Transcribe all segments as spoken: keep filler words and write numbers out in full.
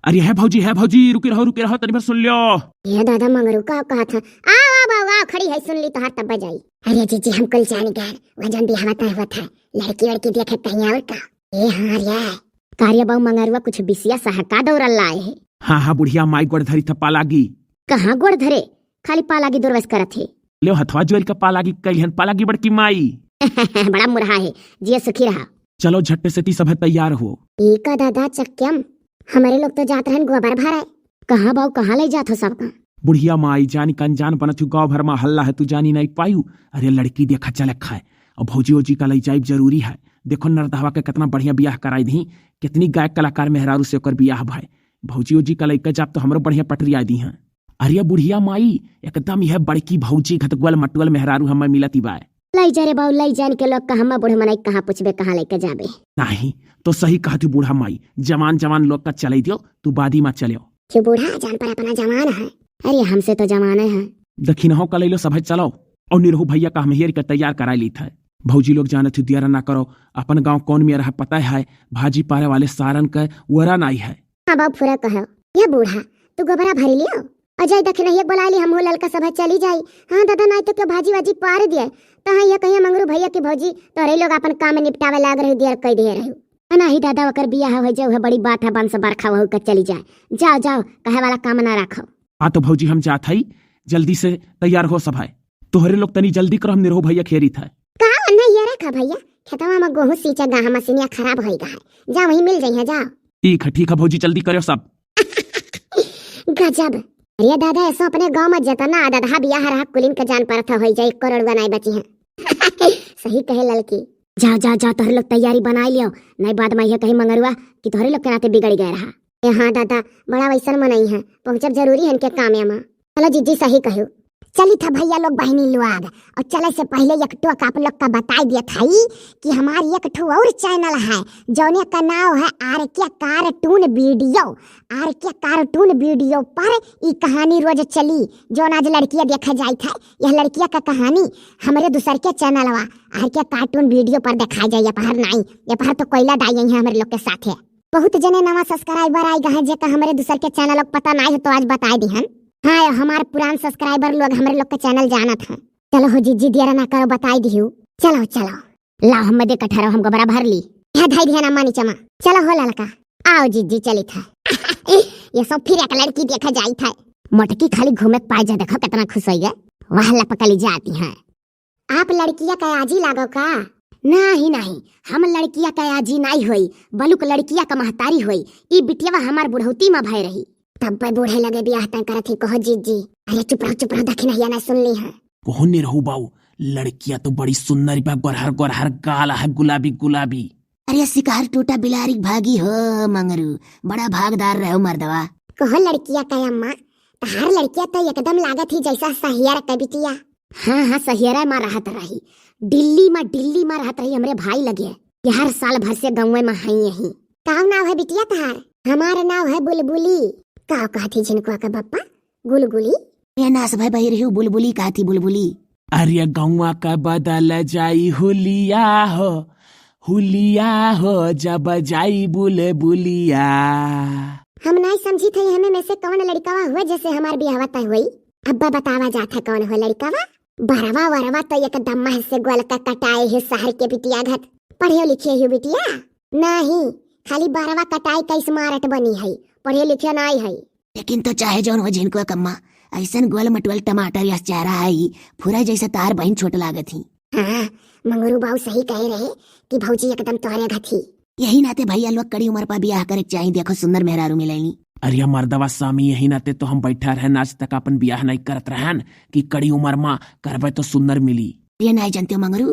अरे है भौजी, है भौजी, रुकी रहो, रुकी रहो, तनी भर सुन ल्यो। ये दादा मंगरू का कहत है? आओ, आओ, आओ, आओ, खड़ी है, सुन ली तोहार तब जाई। अरे जीजी, हम कुल जान गए, वह जौन बियाहवा तय होत है, लड़की वड़की देखे कहीं और का? ए हाँ रे। का रे बाऊ मंगरुआ, कुछ बिसिया सहका दौड़ल लाए है? हाँ, हाँ, बुढ़िया माई गोड़ धरी था पालागी। कहाँ गोड़ धरे? खाली पालागी दुर्वस करत है। ल्यो हथवा जोर के पालागी कइलिहन, पालागी बड़की माई। बड़ा मुरहा है, जिया सुखी रहा। चलो झट्टे से ती सभे तैयार हो। ई का दादा चक्यम, हमरे लोग तो जात रहन गोबर भरे। कहाँ बाऊ, कहाँ ले जात हो सबका? बुढ़िया माई, जानी का अनजान बनत हूँ, गाँव भर मा हल्ला है, तू जानी नहीं पायू। अरे लड़की देखा चले खाए, और भौजी ओजी का ले जाइब जरूरी है। देखो नरदहवा के कितना बढ़िया बियाह कराई दी, कितनी गायक कलाकार मेहरारू से ओकर बियाह भाई। भौजी ओजी का लइका जाब तो हमरो बढ़िया पटरिया दी हैं। अरे बुढ़िया माई, एकदम यह बड़की भौजी घत ग्वाल मटुअल मेहरारू हमें मिलती बाय। लाई जा रे बाऊ, लाई जान के लोग का, हम्मा बूढ़ मनई कहाँ पूछबे, कहाँ लेके जाबे? नहीं, तो सही कहत हूँ बूढ़ा माई, जवान जवान लोग का चले दियो, तू बादी मा चलियो। क्यों बूढ़ा, जान पर अपना जवान है। अरे हमसे तो जवान है। दखिनहो का ले लो सभे चलो, और निरहू भैया का हम हेर के तैयार करा ली था। भौजी लोग जानत हूँ दियारा ना करो, अपन गाँव कौन में रहा पता है, भाजी पारे वाले सारन का वरा नाई है। हाँ बाऊ, पूरा कहो। ये बूढ़ा, तू गोबरा भरी लियो। और जाई दखिनहिया के बोला ली, हम हो ललका सभा चली जाई। हाँ दादा, नाई तो क्यों भाजी वाजी पार दिए। तो हाँ, ये कहिए मंगरू भैया की भौजी, तोरे लोग अपन काम में निपटावे लाग रही, देर कई दे रही। अनाही दादा, ओकर बियाह हो जाए, वह बड़ी बात है, बंस बरखा वहू के चली जाए। जाओ, जाओ, कहे वाला काम ना रखो। हाँ तो भौजी, हम जात हई, जल्दी से तैयार हो सभाए। तोहरे लोग तनी जल्दी करो, हम निरहू भैया खेरी था। का अन्ना ये रखा भैया, खेतवा में गोहूँ सींचा गा, मशीनिया खराब होई गा है। जा वहीं मिल जाइए, जाओ। ठीक है, ठीक है भौजी, जल्दी करो सब। गजब। अरे दादा, ऐसो अपने गाँव में जितना अददहा बियाह रहा, कुलिन के जान परत होई जाए, एक करोड़ बनाए बची हैं। सही कहे ललकी। जाओ, जाओ, जाओ, तोहरे लोग तैयारी बनाई लियो, नहीं बाद में यह कही मंगरुआ कि तोहरे लोग के नाते बिगड़ गए रहा। ए हाँ दादा, बड़ा वैसन मनई है, पहुँचब जरूरी है इनके कामे में। चलो जीजी, सही कहू। चली था भैया लोग, बहनी लोग, और चले से पहले एक टोक आप लोग का बताई दिया था कि हमार एक ठो और चैनल है, जौने का नाम है आर के कार्टून वीडियो। आर के कार्टून वीडियो पर ई कहानी रोज चली, जौन आज लड़कियाँ देखा जाइत है। यह लड़कियाँ का कहानी हमरे दूसर के चैनलवा आर के कार्टून वीडियो पर देखा जाए। ये पहर नाई, ये पहर तो कोयला दाई है हमरे लोग के साथ है। बहुत जने नवा सब्सक्राइबर आई गए हैं, जेका हमरे दूसर के चैनल लोग पता नाई हो तो आज बताई दिहन। हाँ, हमार पुरान सब्सक्राइबर लोग हमरे लोग के चैनल जानत हैं। चलो हो जीजी, देर ना करो, बताई दिहू। चलो, चलो। लाओ, हम दे कठहरो, हम गोबरा भर ली। यह धाई दिहन अम्मा नीचे मा। चलो हो ललका। आओ जीजी, चली था। ये सब फिर एक लड़की देखा जाई था। मोटकी खाली घूमे के पाए जा, देखो कितना खुश हो गए। वह लपकली जाती हैं। आप लड़किया का आजी लागो का? नाही, नाही, हम लड़किया का आजी नाई होई, बलुक लड़किया का महतारी होई। ई बिटियावा हमार बुढ़ौती मा भय रही। तब पे बूढ़े लगे बियाह तय करत ही, कहो जीजी। अरे चुप रहो, चुप रहो, दखिनहिया ना सुन ली है। कहो निरहू बाऊ, लड़किया तो बड़ी सुंदर बा, गोरहर गोरहर गाल है, गुलाबी गुलाबी। अरे शिकार टूटा बिलारी भागी हो मंगरू, बड़ा भागदार रहो मर्दवा। कहो लड़किया का अम्मा, तहार लड़किया तो एकदम लागत ही जैसा सहियर के बिटिया। हाँ, हाँ, सहियरा मा रहत रही, दिल्ली मा, दिल्ली मा रहत रही हमरे भाई लगे। ये हर साल भर से गाँव मा हई यही। का नाव है बिटिया तहार? हमार नाव है बुलबुली। का कहत ही झिनकुआ का बप्पा? गुलगुली? ये नास भाई बहिर ही बुलबुली कहत ही बुलबुली। अरे गौवा का बदल जाई हुलिया हो, हुलिया हो जब जाई बुलबुलिया। हम नाई समझी थे हमें में से कौन लड़कावा हुआ जैसे हमार बियाहवा तय हुई। अब्बा बतावा जात है कौन हो लड़कावा। बरवा वरवा तो एकदम मह से गोल का कटाए है शहर के बिटिया घत। पढ़े लिखे ही बिटिया? नहीं, खाली बरवा कटाए का स्मार्ट बनी है, पढ़े लिखे नाई है। लेकिन तो चाहे जौन हो झिनकुआ कम्मा, ऐसन गोल मटोल टमाटर यस चेहरा है, फुरा जैसे तार बहिन छोट लागत ही। हाँ, मंगरू बाऊ सही कहे रहे कि भौजी एकदम तोहरे घत ही। यही नाते भैया लोग कड़ी उम्र पर बियाह करे के चाही, देखो सुंदर मेहरारू मिलैनी। अरे मर्दवा सामी, यही नाते तो हम बैठा रहे, आज तक अपन बियाह नहीं करत रहन कि कड़ी उम्र मा करबे तो सुंदर मिली। अरे नहीं जानते हो मंगरू,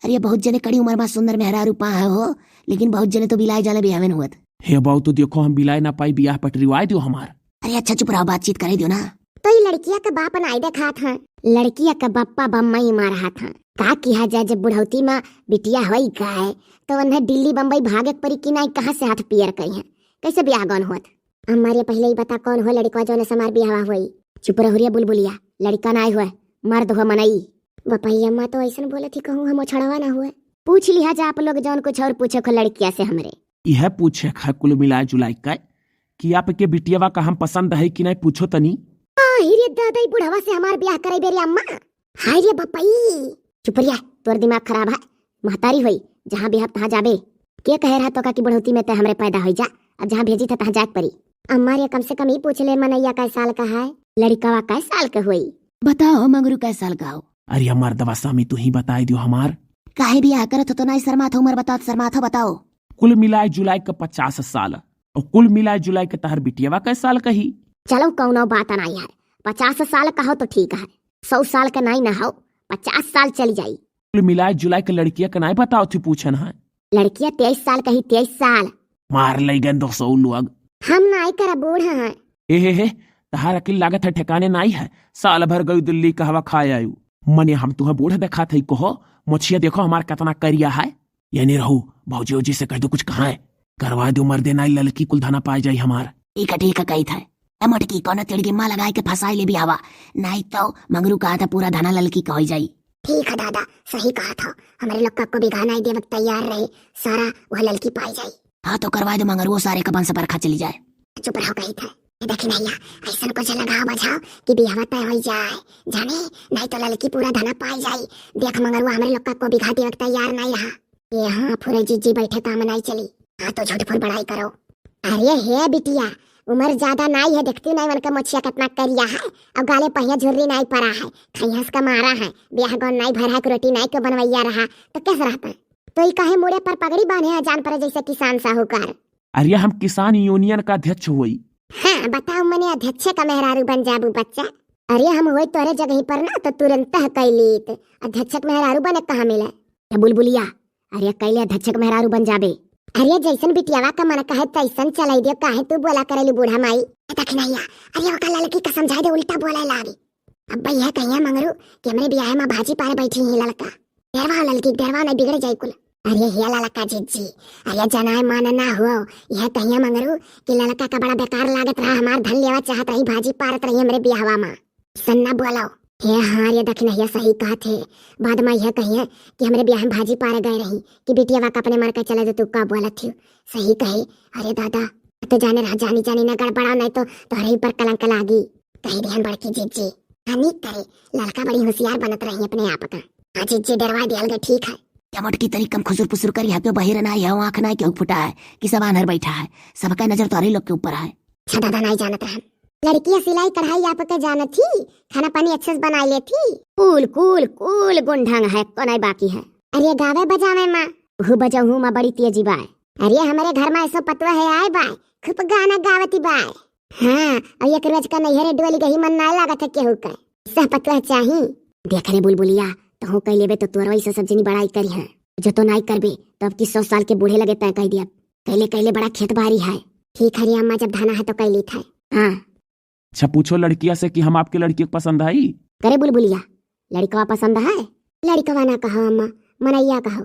अरे बहुत जने कड़ी उम्र मा सुंदर मेहरारू पा है हो, लेकिन बहुत जने तो बिलाए जाले बियाहन हुअत। हे बाऊ, तो देखो हम बिलाए ना पाई, बियाह पटरिवाए दियो हमार। अरे अच्छा चुप रहो, बातचीत करे दियो ना। तो ई लड़किया का बाप नाई देखात हैं। लड़किया का बप्पा बम्मा ही मार हाथ हैं। का किहा जाए, जब बुढ़ौती मा बिटिया होई गए तो उन्हें दिल्ली बम्बई भागे के परी कि नाई, कहाँ से हाथ पियर करी हैं, कैसे बियाह गौन होत? हमारे पहले ही बता कौन हो लड़का जौन से हमार बियाह होई। चुप रहो रे बुलबुलिया, लड़का नाई हुए, मर्द हो मनई। बपैया माँ तो ऐसन बोलत ही कहूँ हम छड़वा ना हुए। पूछ लिहा जा आप लोग जौन कुछ और पूछे को लड़किया से हमरे। यह पूछे खा कुल मिला जुलाई का कि आपके बिटियवा का हम पसंद है कि नहीं, पूछो तनी। आहि रे दादा, ई बुढ़वा से हमार ब्याह करइबे रे अम्मा। हाय रे बपई। चुप रहिया, तोर दिमाग खराब है। महतारी होई, जहाँ बिहाव तहाँ जाबे। के कहे रहा तोका कि बुढ़ौती में ते हमरे पैदा होई जा, अब जहाँ भेजी था तहाँ जाए के परी। अम्मा रे, कम से कम ई पूछ ले, मनैया कै साल का है? लड़िकवा कै साल के होई? बताओ मंगरू कै साल का हो? अरे मर्दवा स्वामी, तू ही बताई दियो हमार। काहे बियाह करत हो तो नाई शर्मात हो, उमर बताओ, शर्मात हो, बताओ। कुल मिलाए जुलाए के पचास साल, और कुल मिलाए जुलाए के तहर बिटियवा कै साल कही? चलो कौनो बात नाई है, पचास साल का हो तो ठीक है, सौ साल का नाई ना हो, पचास साल चली जाई। कुल मिलाए जुलाए के लड़किया के नाई बताओ थी पूछन है। लड़किया तेईस साल कही, तेईस साल। मार लई गन दो सौ लोग। हम नाई करा बूढ़ हैं। ए हे हे, तहार अकिल लागत है ठिकाने नाई है। साल भर गयू दिल्ली कहवा खाए आयू। मने हम तुहे बूढ़ देखात हई, कहो मोछिया देखो हमार कितना करिया है। ये नहीं रहू, भौजी ओजी से कह दो कुछ कहाँ है, करवा दो मर्दे नाई ललकी कुल धना पाए जाई हमार। ठीक है, ठीक है, कही था। ए मोटकी, कौनो तिड़गी माँ लगाए के फंसाई ले बियाहवा, नाई तो मंगरू कहा था पूरा धना ललकी का होई जाई। ठीक है दादा, सही कहा था, हमरे लोग का को बिगहा नाई देवे के तैयार रही, सारा वह ललकी पाई जाई। हाँ तो करवा दो मंगरू, वो सारे का वंश बरखा चली जाए। चुप रहो कही था। ये देखी नैया, ऐसन कुछ लगाओ बजाओ कि बियाहवा तय होई जाए, जाने, नाई तो ललकी पूरा धना पाई जाई। देख मंगरू, हमरे लोग का को बिगहा देवे के तैयार नाई रहा। ये हाँ, फुरे जिज्जी बैठे काम नाई चली। हाँ तो झूठ फुल बड़ाई करो। अरे हे बिटिया, उमर ज्यादा नाई है, देखती नाई उनका मोछिया कितना करिया है, और गाले पहिया झुर्री नाई परा है, खैहस का मारा है, ब्याह गौन नाई भरा है, रोटी नाई के बनवैया रहा, तो कैसे रहता है? तो ई काहे मुड़े पर पगड़ी बांधे है जान परे जैसे किसान साहूकार? अरे हम किसान यूनियन का अध्यक्ष होई। हाँ बताओ, मने अध्यक्ष का मेहरारू बन जाबू बच्चा। अरे हम होई तोरे जगही पर ना तो तुरंत कई लीत। अध्यक्ष का मेहरारू बने कहाँ मिले? ए बुलबुलिया, अरे कैले अध्यक्ष के मेहरारू बन जाबे। अरे जैसन बिटियावा का मन कहे तैसन चलाई दे, काहे तू बोला करेली बूढ़ा माई? ए दखिनैया, अरे ओका ललकी का समझाई दे, उल्टा बोले लागी। अब यह कहिया मंगरू कि हमरे बियाह में भाजी पारे बैठी ही ललका। डरवाओ ललकी, डरवाओ नहीं बिगड़ जाई कुल। अरे हे ललका जिज्जी, अरे जनाए मान ना हो, यह कहिया मंगरू कि ललका का बड़ा बेकार लागत रहा, हमार धन लेवा चाहत रही, भाजी पारत रही हमरे बियाहवा में। सन्ना बोलो। हे हाँ रे दखिनैया, सही कहत है। बाद में यह कहिए कि हमरे बियाह में भाजी पारे गए रही कि बिटियावा का अपने मर के चले दे, तू का बोलत थियो? सही कहे। अरे दादा, तो जाने रहा, जानी जानी ना गड़बड़ाओ, नहीं तो तोहरे ही पर कलंक लागी। कही दिहन बड़की जिज्जी। हाँ नीक करे, ललका बड़ी होशियार बनत रही अपने आप का। हाँ जिज्जी, डरवा दियल गए, ठीक है। या मोटकी तनी कम खुसुर पुसुर करी, यहाँ पे बहिर ना है, आँख ना है, केहू फुटा है कि सब आन्हर बैठा है, सबका नजर तोहरे लोग के ऊपर है। अच्छा दादा, नाई जानत रहन। लड़किया सिलाई कढ़ाई आपके जानत ही, खाना पानी अच्छे से बनाई लेत ही। कूल, कूल, कूल गुंढंग है, को नाई बाकी है। अरे गावे बजावे माँ। हु बजहू माँ बड़ी तेजी बाय। अरे हमरे घर में ऐसो पतवा है आए बाय, खूब गाना गावती बाय। हाँ, और एक रोज का नैहरे डोली गही मन ना लागत है केहू का। सह पतवा चाही। देख रे बुलबुलिया, तहूँ कह लेबे तो तोरो ऐसा सब जनी बड़ाई करी है। जो तो नाई करबे, तो अब की सौ साल के बूढ़े लगे तय कह दिया। कैले कैले बड़ा खेत बारी है। ठीक है रे अम्मा, जब धाना है तो कैली था। हाँ। अच्छा, पूछो लड़किया से कि हम आपके लड़की के पसंद आई। करे बुलबुलिया, लड़कवा पसंद है? लड़कवा ना कहो अम्मा, मनैया कहो।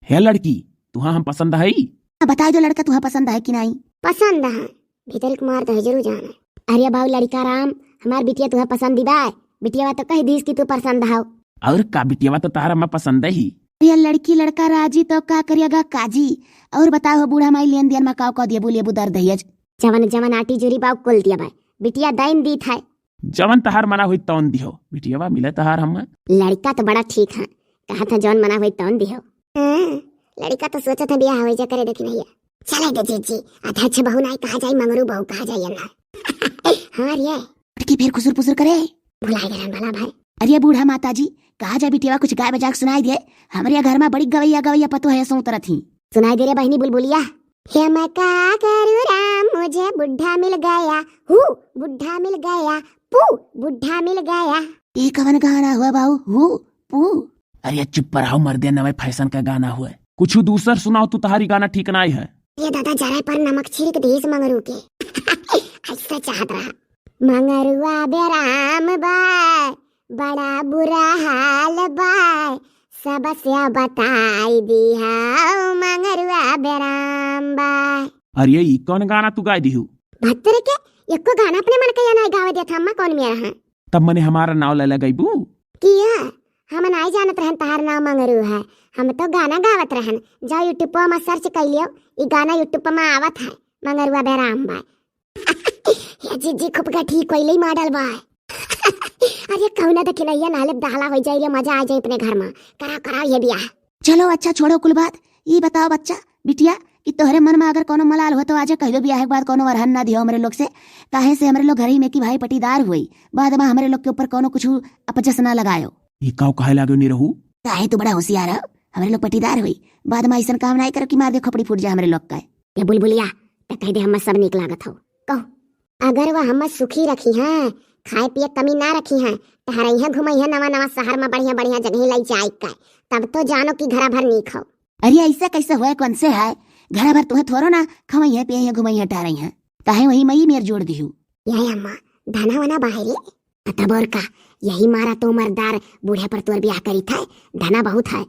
हे लड़की, तुहा हम पसंद हई? अब बताई दो लड़का तुहा पसंद है कि नाई? पसंद है, भीतर एक मार तो है जरूर जाना। अरे बाबू लड़का राम, हमार बिटिया तुहा पसंद ही बा। बिटिया तो कह दीस कि तू पसंद हो। और का, बिटिया तो तारा मैं पसंद ही। ये लड़की लड़का राजी तो का करिएगा काजी। और बताओ हो बूढ़ा माई लेन देन में काव कह दिए, बोलिए बुदर दहियज। जवन जवन आटी जुरी बाऊ कुल दिया भाई, बिटिया दाइन दीत है। जवन तहार मना होई तौन दिहो, बिटियावा मिले तहार हम। लड़का तो बड़ा ठीक है, कहा था जवन मना होई तौन दिहो। हाँ, लड़का तो सोचा था बियाह होई जा करे, देखी नहीं है। चले दे जीजी, अध्यक्ष बहू नाई कहा जाई, मंगरू बहू कहा जाई ना। हाँ रे। की फिर खुसुर पुसुर करे। भुलाए गए भला भाई। अरे बूढ़ा माता जी, कहा जा बिटियावा कुछ गाय बजा के सुनाई दे। हमरे घर में बड़ी गवैया गवैया पतो है, सौतरत ही। सुनाई दे रे बहनी बुलबुलिया। हे मैं का करूँ राम, मुझे बुढ़ा मिल गया, हू बुढ़ा मिल गया, पू बुढ़ा मिल गया। ये कवन गाना हुआ बाऊ, हू पू? अरे चुप पर आओ मर्दे, नवे फैशन का गाना हुआ। कुछ दूसर सुनाओ तू, तहारी गाना ठीक नाई है। ये दादा जरा पर नमक छिड़क दीस मंगरू के। ऐसा चाहत रहा। मंगरुआ बेराम बा, बड़ा बुरा हाल बा, सबसे बताई दिहा, मंगरुआ बेराम बा। अरे ई कौन गाना तू गाय दिहू? भत्तर के एको गाना अपने मन के या नहीं गावे देत अम्मा, कौन मेरा है? तब मने हमारा नाव ले लगैबू? किया? हम नाई जानत रहन तहार नाव मंगरू है, हम तो गाना गावत रहन। जाओ YouTube में सर्च कर लियो, ई गाना YouTube में आवत है, मंगरुआ बेराम बा। ये जीजी खूब गठी कोइले मॉडल बा। अरे कहुना देखी नहीं है, नाले दहला होइ जाई रे, मजा आ जाई अपने घर मा। कराओ, कराओ ये बियाह। चलो अच्छा, छोड़ो कुल बात। ई बताओ बच्चा, बिटिया, कि तोहरे मन मा अगर कौनो मलाल हो तो आजे कहि दो, बियाह के बाद कौनो अरहन ना दियो हमरे लोग से। काहे से हमरे लोग घर ही में कि भाई पटीदार हुई, बाद मा हमरे लोग के ऊपर कौनो कुछ अपजस ना लगायो। ई काव कहे लागो निरहू? काहे तू बड़ा होशियार हो, हमरे लोग पटीदार हुई, बाद मा ऐसन काम ना करो कि मार दे खोपड़ी फूट जाए हमरे लोग का। ये बुलबुलिया, त कहि दे हम सब नीक लागत हो। कहो, अगर वह हम सुखी रखी हैं, खाए पिए कमी ना रखी हैं, टहरई हैं, घुमई हैं नवा नवा शहर मा, बढ़िया बढ़िया जगह लई जाए का, तब तो जानो कि घरा भर नीक हो। अरे ऐसा कैसे हुआ, कौन से है? घरा भर तुहे थोरो ना खवई है, पिए है, घुमई है, टहरई है। काहे वही मई मेर जोड़ दिहू? ये अम्मा, धना वना बाहरी? तब और का, यही मारा तो उमरदार बूढ़े पर तोर बियाह करी था, धना बहुत है।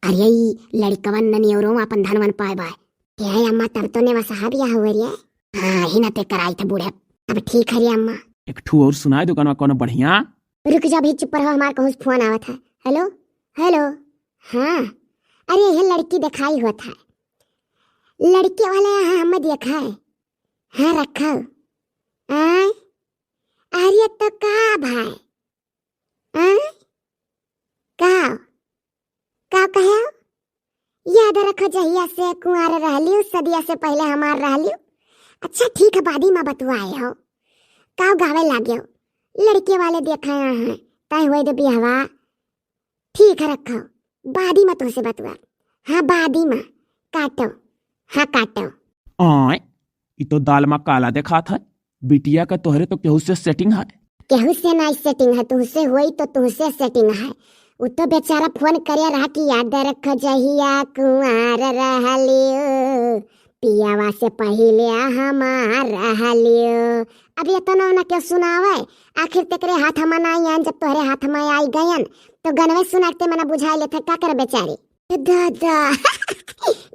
अरे ई लड़कवन ननियरो अपन धनवन पाए बाय। ये अम्मा, तब तो नेवा साहब या हुए रे। हाँ, ही ना ते कराई था बूढ़े। अब ठीक है रे अम्मा। एक ठू और सुनाए दो गाना कौनो बढ़िया। रुक जा, अभी चुप रहो, हमार कहूँ से फोन आवत है। हेलो, हेलो। हाँ, अरे ये लड़की दिखाई हुआ था, लड़के वाले यहाँ हम देखा है। हाँ, रखो। आय, अरे तो का भाई? आय, का, का कहे? याद रखो जहिया से कुंवार रहलियो, सदिया से पहले हमार रहलियो। अच्छा ठीक है, बादी मा बतुआए हो। का गावे लाग्यो? लड़के वाले देखा यहाँ, तय हुए दे बिहवा। ठीक है, रखो, बादी मा तुहसे बतुआ। हाँ, बादी मा। काटो। हाँ, काटो। आय, ई तो दाल मा काला देखात है। बिटिया का तोहरे तो केहू से सेटिंग है। केहू से ना सेटिंग है, तुहसे होई तो तुहसे सेटिंग है। उ तो बेचारा फोन करे रहा कि याद रख जहिया कुंवार रहलियो, पियावा से पहिले हमार रहलियो। अब ये तो ना, ना क्यों सुनावे, आखिर तेकरे हाथ मा ना आयन, जब तोहरे हाथ मा आई गयन तो गनवे सुनाते मना बुझाई लेते, का कर बेचारी। ए दादा,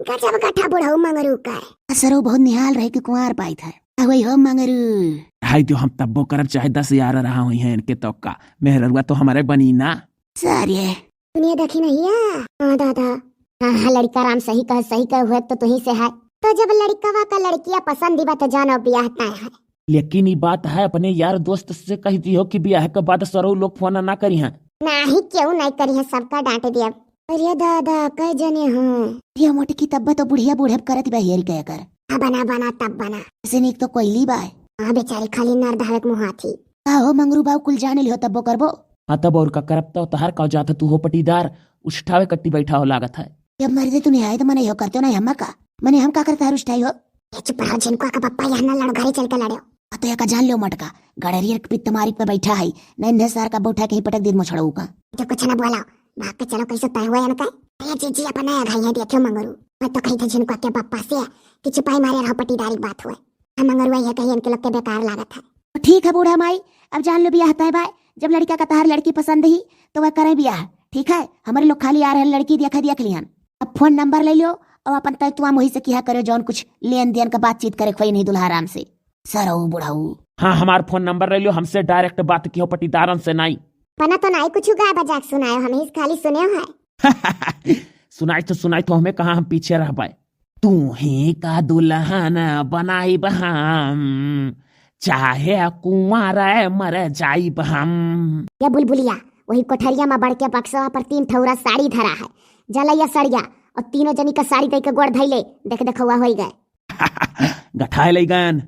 गजब गठा बुढ़ऊ मंगरू का। असरो बहुत निहाल रहे कि कुंवार पाई था। आ वही हो मंगरू। हाय दियो, हम तब्बो करब चाहे दस यार रहा हुई हैं इनके तो का, मेहररुआ तो हमारे बनी ना। सारे। सुनिए देखी नहीं है। हाँ दादा। हाँ, हाँ, लड़का राम सही कह, सही कह हुए तो तुही से है। तो जब लड़कवा का लड़किया पसंद ही बा तो जानो बियाह तय है। लेकिन ई बात है, अपने यार दोस्त से कह दियो कि बियाह के बाद सरऊ लोग फोन ना करी हैं। नाही, क्यों नहीं करी है, सबका डांट दिया। अरे दादा, कै जने हो? ये मोटकी तब्बा तो बुढ़िया बूढ़े करत बा, हेरी के कर। हाँ, बना, बना, तब बना। ऐसे नीक तो कोइली बा। हाँ, बेचारी खाली नर धावे के मुहाथी। का हो मंगरू बाऊ, कुल जाने लिहो तब्बो करबो। हाँ, तब और का करब, तो तहार का जात, तू हो पटीदार, उठावे कट्टी बैठा हो लागत है। जब मर दे तू नहीं आए तो मने यो करते हो, नहीं हम का, मने हम का करता है उठाई हो। ये चुप रहो, झिनकुआ का पप्पा यहाँ ना लड़ो, घरे चल के लड़ो। आ तो एका जान लो मटका, गड़रियर के पित्त मारी पे बैठा है, नहीं इन्हें सार का बैठा के ही पटक दीद मोछड़ऊ का। जो कुछ ना बोला, भाग के चलो, कैसे तय हुआ इनका। अरे जीजी, अपन नया भाई है, देखियो मंगरू, मैं तो कही था झिनकुआ के पप्पा से कि छिपाई मारे रहो, पटीदारी की बात हुए। हम मंगरू ये कही इनके लोग के बेकार लागत है। ठीक है बूढ़ा माई, अब जान लो बियाह तय बाय, जब लड़का का तहार लड़की पसंद ही तो वह करे बियाह, ठीक है? हमारे लोग खाली आ रहे लड़की देखा देख लिहन। अब फोन नंबर ले लो और अपन तय तुआ मोही से किहा करो, जौन कुछ लेन देन का बातचीत करे खोई नहीं दुल्हा राम से। सरऊ बुढ़ऊ। हाँ, हमार फोन नंबर ले लियो, हमसे डायरेक्ट बात किहो, पटीदारन से नाई। पना तो नाई कुछ गाय बजा के सुनायो, हम ही खाली सुने है। सुनाई तो, सुनाई तो, हमें कहाँ हम पीछे रहबे। तू ही का दुल्हन बनाइब हम, चाहे कुंवार मर जाइब हम। ये बुलबुलिया, वही कोठरिया में बढ़ के बक्सवा पर तीन ठौरा साड़ी धरा है, जलैया सड़िया, और तीनों जनी का साड़ी दे के गोड़ धैले, देख देखौआ होई गए। गठाए लइगन।